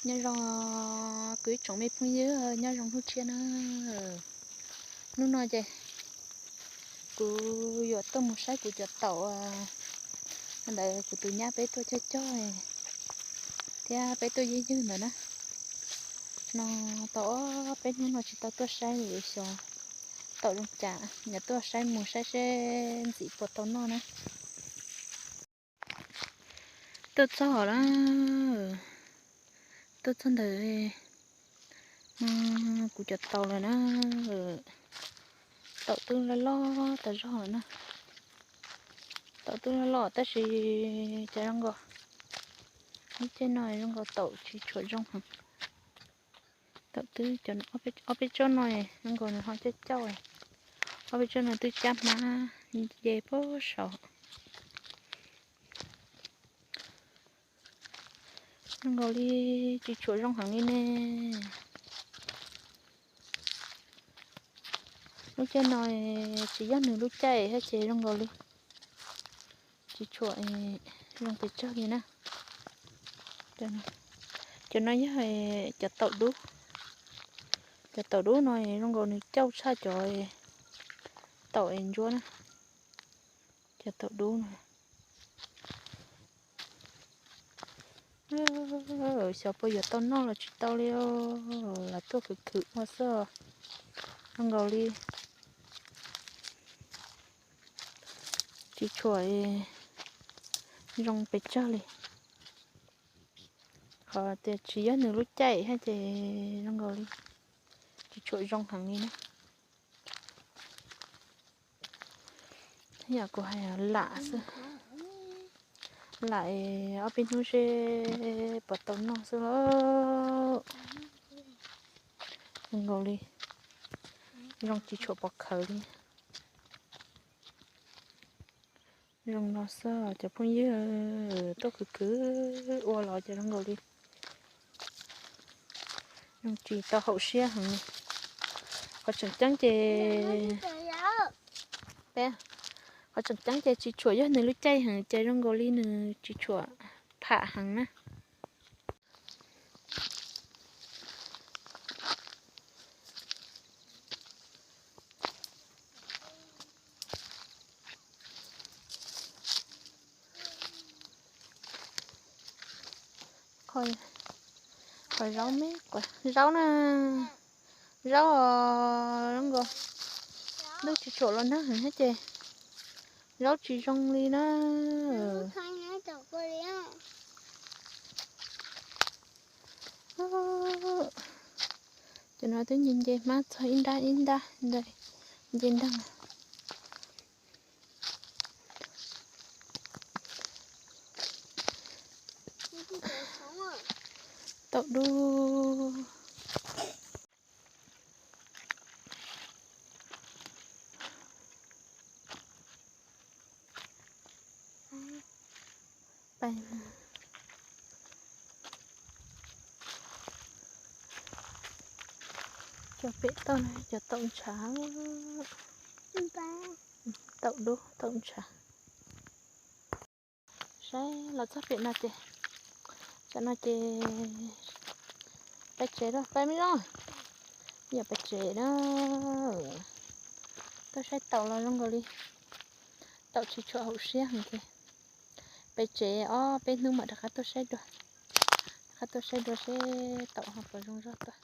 Nyob zoo kuv ib tsoom me phooj ywg, nyob zoo hnub tshiab na. Hnub no ces kuv yuav tuaj mus saib kuv cov taum ntawd, kuv tus nyab peb tuaj cog cog thiab peb tuaj ywg ywg ntawd na. No tau ob peb hnub no tsis tau tuaj saib li, xyov taum zoo cas, yuav tuaj saib mus saib seb ntxim puas tau noj na. Tuaj txog lawm, tuaj txog ntawm kuv cov taum lawm na. Taum twb loj loj tas zog lawm na. Taum twb loj loj tab sis cov zoo nkaus, lub caij no zoo nkaus taum tsis tshua zoo heev. Taum twb cov ob peb tsob no zoo nkaus nws ho cauj cauj, ob peb tsob no twb cab hmab nce puag saud. Zoo nkaus li tsis tshua zoo heev li ne. Lub caij no tsis yog nws lub caij thiab ces zoo nkaus li tsis tshua zoo pes tsawg li na. Cov no yog cov taum dub. Cov taum dub no zoo nkaus nws cauj tshaj cov taum es ntsuab na. Cov taum dub no. Xyov puas yuav tau noj los tsis tau li, los tuaj khwv khwv ua xwb. Zoo nkaus li tsis tshua zoo pes tsawg li. Qhov tias tsis yog nws lub caij thiab ces zoo nkaus li tsis tshua zoo heev li na. Yam kuv hais lam xwb, lam ob peb hnub seb puas tau noj xwb lauj. Zoo nkaus li zoo tsis tshua pom khawv li. Zoo no xwb cov phooj ywg, tuaj khwv khwv ua los ces zoo nkaus li zoo tsis tau haum siab heev. Qhov tseem ceeb ces, qhov tseem ceeb ces tsis tshua yog nws lub caij heev ces zoo nkaus li nws tsis tshua pham heev na. Qhov zaub me, zaub na, zaub os, zoo nkaus ntuj tsis tshua los nag heev thiab ces zaub tsis zoo li na. Cov no twb nce nce hmab txog ib nrab ib nrab ntawd, nce nrag. Taum dub. Cov pem toj no cov taum ntshav, taum dub taum ntshav. Saib los txog pem no ces, tam no ces pais tsev lawm, pais me zoo, yog pais tsev na. Tuaj saib taum los zoo nkaus li taum tsis tshua haum siab heev ces pais tsev ob peb hnub mam rov qab tuaj saib dua, rov qab tuaj saib dua seb taum ho puas zoo zog tuaj.